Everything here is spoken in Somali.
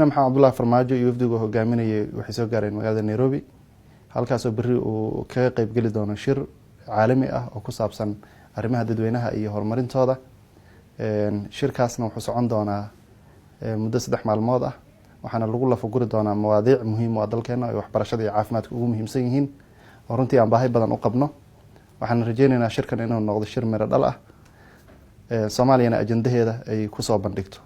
Madaxweyne Maxamed Cabdullahi Farmaajo iyo wafdigu hogaaminayay waxay soo gaareen magaalada Nairobi, halkaasoo berri uu kaga qeybgeli doono shir caalami ah oo ku saabsan arrimaha dadweynaha iyo horumarintooda. Shirkaasna wuxuu socon doonaa muddo 3 maalmood ah, waxaana lagu lafaguri doonaa mawaadiic muhiim u ah dalkeena, ay waxbarashada iyo caafimaadka ugu muhiimsan yihiin, oo runtii aan baahi badan u qabno. Waxaan rajeyneynaa shirkan inuu noqdo shir miro dhal ah, Soomaaliyana ajandaheeda ay kusoo bandhigto.